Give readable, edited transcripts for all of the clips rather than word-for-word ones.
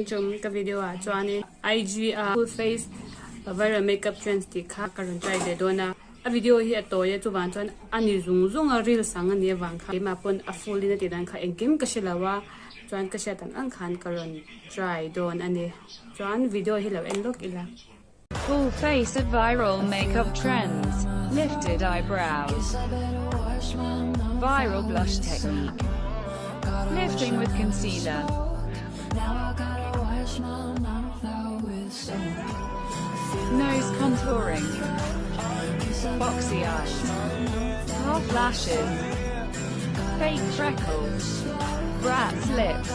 Tun tum ka video ah chuanin IG a full face viral makeup trends tih kha ka rawn try ve dawn a. A video hi a tawi a chuvang chuan a ni zung zung a reels ang a nih avang khan keimah pawn a full in a tih dan kha engkim ka hre lo a chuan ka hriat ang ang khan ka rawn try dawn a ni. Chuan video hi lo en lawk ila. Full face of viral makeup trends, lifted eyebrows, viral blush technique, lifting with concealer. Nose contouring, boxy eyes, half lashes, fake freckles, brat's lips.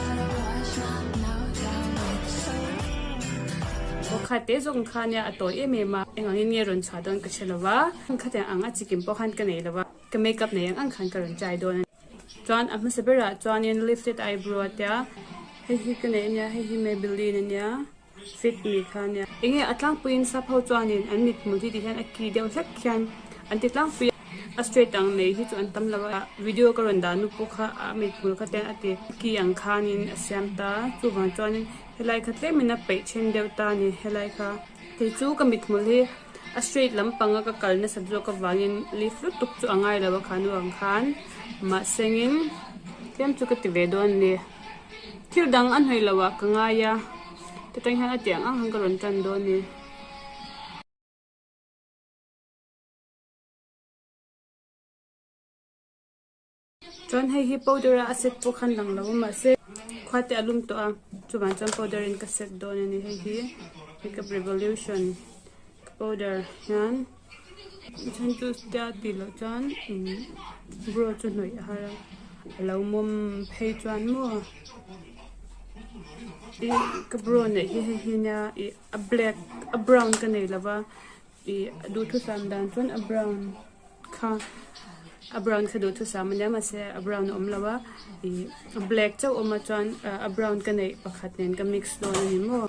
Aw kha te zawk kha nia a tawi em em a, eng angin nge rawn chhuah dawn ka hre lo va, khatiang ang a chikim pawh khan ka nei lo va, ka makeup nei ang ang khan ka rawn try dawn a ni. Chuan a hmasa berah chuanin lifted eyebrow a tia, hei hi ka nei ania, hei hi Maybelline ania, fit mi kha ania. Enge a tlangpuiin sap ho chuanin an mithmul hi ti hian a ki deuh hlek khian an ti tlangpui a, a straight ang nei hi chu an tam lo a, video ka rawn dah nu pawh kha a mithmul kha te a ti ki ang khanin a siam ta, chuvang chuanin Helai kha tlemin a peih then deuh ta a ni helai kha. Kei chu ka mithmul hi a straight lampanga ka kal nasat zawk avangin lift lutuk chu a ngai lo a kha nuam khan mahsengin tlem chu ka ti ve dawn a ni. Thil dang a hnawih loh ah ka ngai a chutang hian a tiang ang khan ka rawn tan dawn a ni. Chuan hei hi powder a a set pawh khan lang lo a mahse khua te a lum tawh a chuvang chuan powder in ka set dawn a ni hei hi makeup revolution powder hian chhan chu tia tih loh chuan imm brow chu hnawih a har a a lo mawm phei chuan maw ih ka brow neih hi hei hi nia ih a black a brown ka nei lo va ih duhthusam dan chuan a brown. Kha a brown kha duhthusam ania mahse a brown a awm lo a ih a black chauh awm a chuan a brown ka neih pakhat nen ka mix dawn a ni maw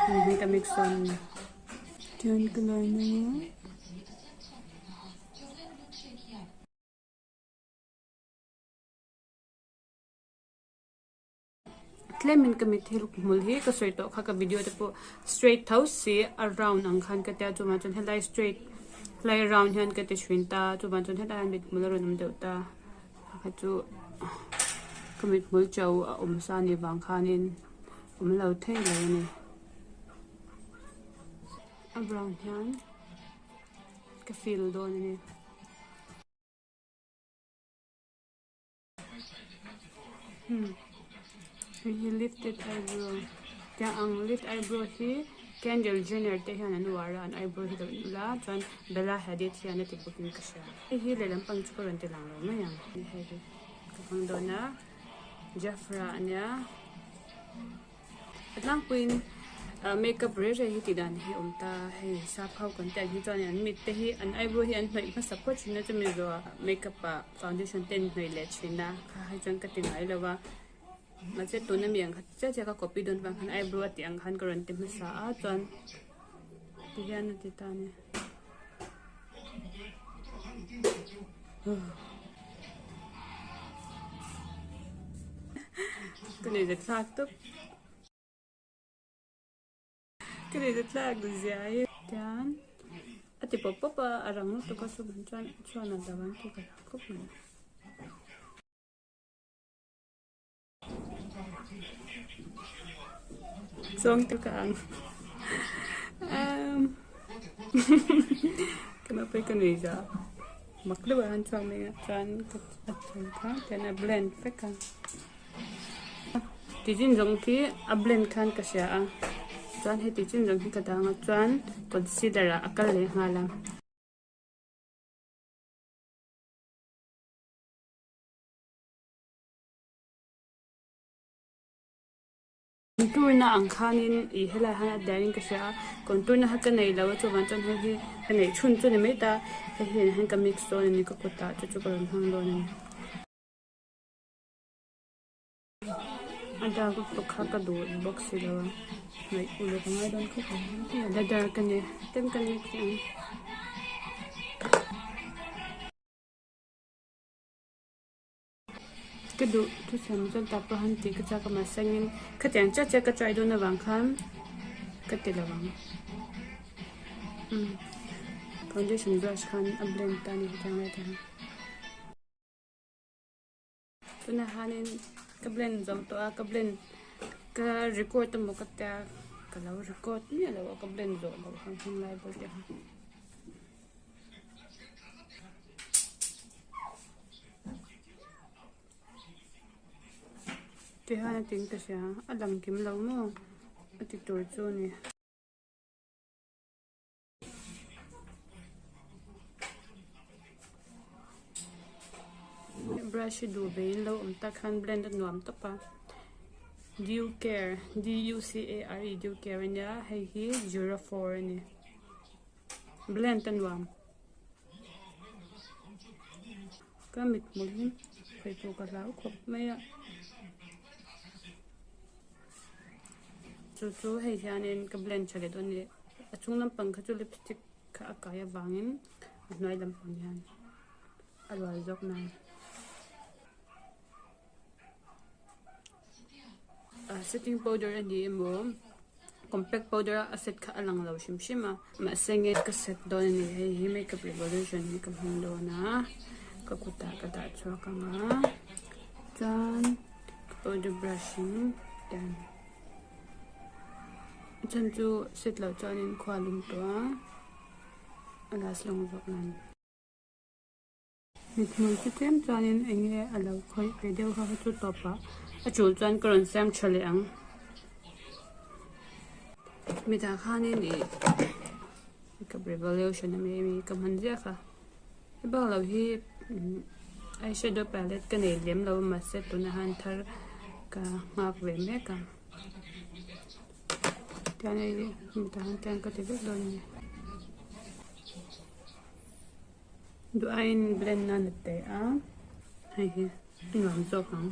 hei hi ka mix dawn a ni chuan ka line anga. Tlemin ka mit thil hmul hi ka sawi tawh kha ka video te pawh straight tho si a round ang khan ka tia chuvang chuan helai straight helai round hian ka ti thin ta chuvang chuan helai hian mit hmul a rawn awm deuh ta pakhat chu ka mit hmul cho a awm sa ni vang khanin awm lo thei lo a ni a brown hian ka feel dawn a ni. Hei hi lifted eyebrow tiang ang lift eyebrow hi Kendall Jenner te hian an uar a an eyebrow hi lo en ula chuan Bella Hadid hian a ti bawkin ka hria hei hi lehlam pang chu ka rawn ti lang lo mai ang hei hi ka hmang dawn a Jafra ania. A tlangpuiin makeup rei rei hi tih dan hi a awm ta hei sap ho kan tih ang hi chuan an mit te hi an eyebrow hi an hnawih hmasa phawt thin a chumi zawhah makeup ah foundation te an hnawih leh thin a kha hi chuan ka ti ngai lo a mahse tuna mi ang kha chiah chiah ka copy dawn vang khan eyebrow a tih ang khan ka rawn ti hmasa a chuan ti hian a ti ta a ni. Ka nei ta thlak tawp. Ka nei ta thlak zia hi. Tian a ti pawp pawp a, a rang lutuk a chuvang chuan chuan a lo an ti ka hlau khawp mai. Zawng te ka ang umm ka nupui ka nui za mak deuh ah han chhuak mai a chuan ka a chung kha tian a blend vek a ti chin zawng khi a blend khan ka hria a chuan heti chin zawng hi ka dang a chuan concealer ah a kal leh nghal a. Contour na ang khanin ih helai hian a dahin ka hria a contour na kha ka nei lo a chuvang chuan hei hi ka neih chhun chu ni mai ta hei hi hian ka mix dawn a ni ka kutah chu chu ka rawn hmang dawn a ni. A dark lutuk kha ka duh bawk si lo a ngaih uluk a ngai dawn khawp ang a dark a ni tlem ka mix ang. Ka duh thusam chuan tah pawh han tih ka chak a mahse engin khatiang chiah chiah ka try dawn avang khan ka ti lo ang. Umm foundation brush khan a blend ta a ni hetiang lai te hian. Tunah hianin ka blend zo tawh a ka blend ka record emaw ka tia ka lo record miah lo a ka blend zawh loh khan heng lai vel te kha. Tihian a tin ka hria a lang kim lo maw a ti tur chu a ni. Brush hi duh ve in lo awm tak khan blend a nuam tawp a Ducare D U C A R E Ducare a nia hei hi zero four a ni blend a nuam ka mit hmul hi khawih pawh ka hlau khawp mai a. Chu chu hei hianin ka blend tha leh dawn a ni. A chung lampang kha chu lipstick kha a kai avangin a hnuai lampang hian a rual zawk nan. Setting powder a ni emaw compact powder a set kha a lang lo hrim hrim a mahse nge ka set dawn a ni hei hi makeup revolution hi ka hmang dawn a ka kutah ka dah chhuak ang a chuan powder brush in tiang a chhan chu set loh chuanin khua a lum tawh a a last lawng zawk nan. Mithmul chu tlem chuanin eng nge a lo khawih ve deuh kha chu tawpah a tul chuan ka rawn siam tha leh ang. Mitah khanin ih makeup revolution a mi emi ka hman ziah kha. Hei bak lo hi eyeshadow palette ka nei lem lo a mahse tunah hian thar ka nghak ve mek a. Tian hei mitah hian tian ka ti vek dawn a ni. Duh aiin blend nan a teh a hei hi a nuam zawk ang.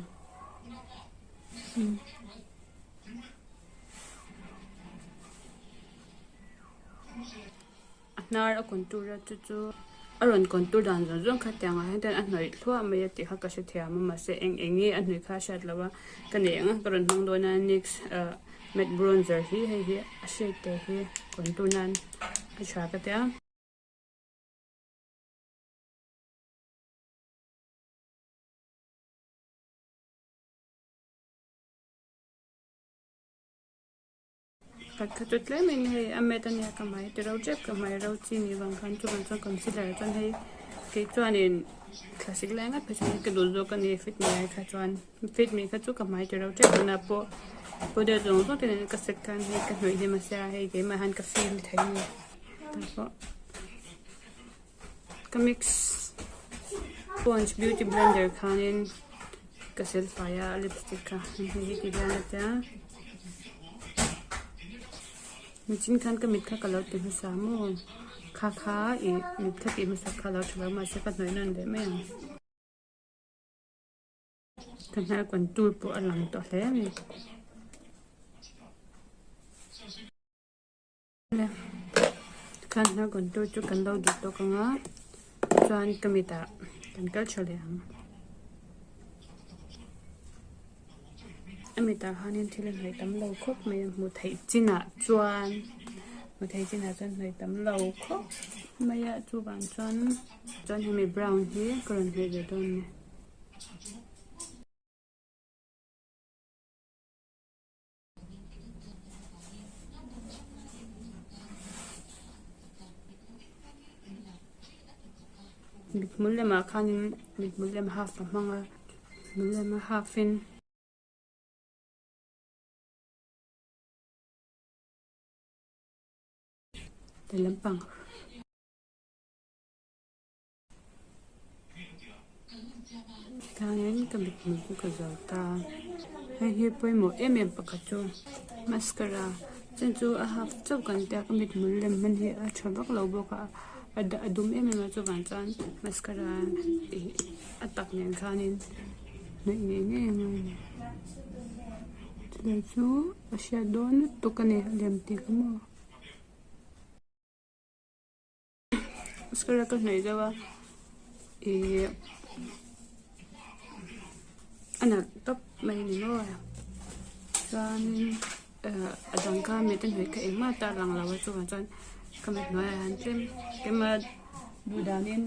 A hnar a contour a chu chu a rawn contour dan zawng zawng kha tiang ah hian chuan a hnawih thluah mai a tih kha ka hrethiam a mahse eng eng nge a hnawih kha a hriat loh a ka nei ang a ka rawn hmang dawn a next ah matte bronzer hi hei hi a shade te hi contour nan a tha ka tia. Khat khat chu tlem in hei a mat ania ka hmai ti ro tep ka hmai ro chi ni vang khan chuvang chuan concealer ah chuan hei kei chuanin thlasik lai ngat phei chuan ka duh zawk a ni fit mi ai kha chuan fit mi kha chu ka hmai ti ro tep tuna pawh powder zawng zawng te nen ka set khan hei ka hnawih hnem a sia hei keimah hian ka feel thei a ni tah pawh. Ka mix sponge beauty blender khanin ka sel fai a lipstick kha hei hi ti hian a tia nichin khan ka mit kha ka lo ti hmasa maw kha kha ih mit kha tih hmasak kha a lo tha lo mahse ka hnawih nawn leh mai ang. Ka hnar contour pawh a lang tawh hle a ni. Khan hnar contour chu kan lo duh tawk ang a chuan ka mitah kan kal tha leh ang. A mitah khanin thil a hnawih tam lo khawp mai a hmuh theih chinah chuan hmuh theih chinah chuan hnawih tam lo khawp mai a chuvang chuan chuan hemi brown hi ka rawn hnawih ve dawn a ni. Mithmul lemah khanin mithmul lem half a hmang a mithmul lema half in. Ti lampang. Tihianin ka mithmul chu ka zo ta hei hi pawimawh em em pakhat chu mascara chuan chu a hak chauh kan tia ka mithmul lem hman hi a tha vak lo bawk a a dum em em a chuvang chuan mascara ih a tak nen khanin hnawih ngei ngei a ngai a ni chulai chu a hriat dawn lutuk a ni a lem tih kha maw. Mascara ka hnawih deuh a ihh A nalh tawp mai a ni maw chuanin ehh a dang kha mit a hnawih kha engmah tar lang lo a chuvang chuan ka mit hnuaiah hian tlem tlem a duh danin.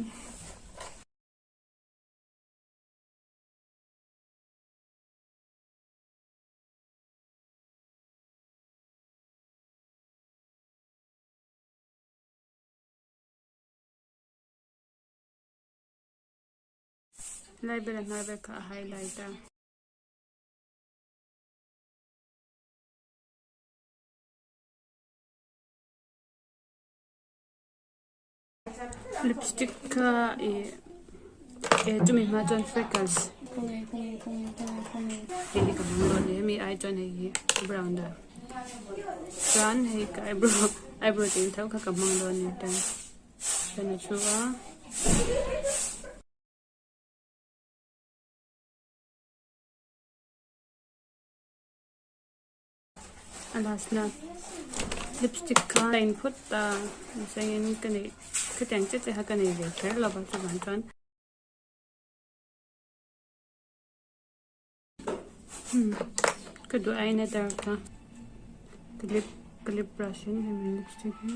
Lai bela hnai vel kha a highlight a. Lipstick kha ih eh chumi hma chuan freckles hei hi ka hmang dawn a ni hemi ai chuan hei hi brown dan chuan hei ka eyebrow eyebrow tih ang tho kha ka hmang dawn a ni tan. Chuan a thu a. A last na lipstick kha a in phawt ta mahsengin ka neih khatiang chiah chiah kha ka nei ve kher lo va chuvang chuan ka duh aiin a dark a ka lip ka lip brush in hemi lipstick hi.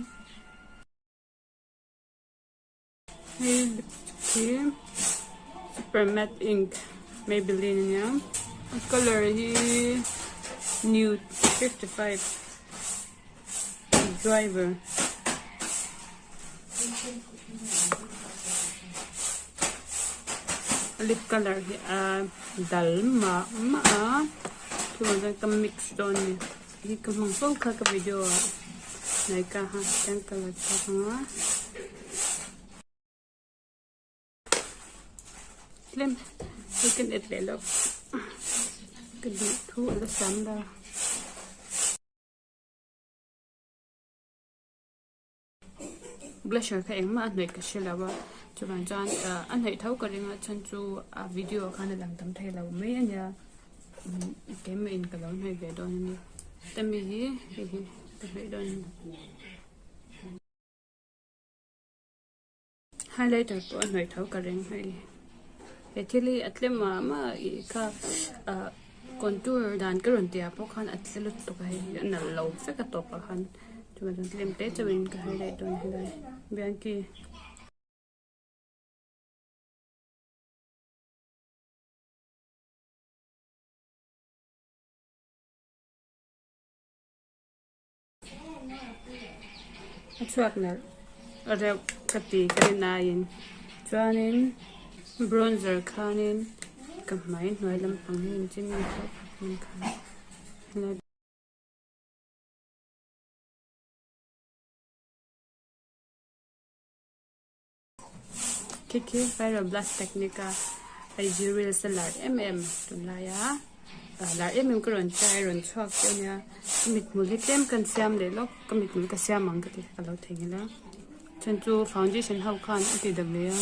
Hei lipstick hi super matte ink Maybelline ania a colour hi nude 55 driver. A lip colour hi a dal mah mah a chuvang chuan ka mix dawn a ni. Hi ka hmang fo kha ka video ah Nykaa ha chuan ka la chhuak ang a. Tlem hei kan et leh loh ka duh thu a la sam lo. Blusher kha engmah a hnawih ka hre lo a chuvang chuan a hnawih tho ka ring a chhan chu a video ah khan a lang tam thei lo mai a nia keimah in ka lo hnawih ve dawn a ni tami hi hei hi ka hnawih dawn a ni. Highlighter pawh a hnawih tho ka ring hei he thil hi a tlem mah mah ih kha ah contour dan ka rawn tih ah pawh khan a tle lutuk a hei a nalh lo vek a tawp ah khan chuvang chuan tlem te chauhin ka highlight dawn helai bianchi. A chhuak nalh reuh ka ti ka rin aiin chuanin bronzer khanin ka hmai hnuai lampang hi engtin nge thlawh phak hman khan helai. Khi khi viral blast technique a IG reels a lar em em tunlai a lar em em ka rawn try rawn chhuak teuh ania ka mithmul hi tlem kan siam leh lawk ka mithmul ka siam ang ka ti kha ka lo theihnghilh a chhan chu foundation ho khan a ti dam leh a.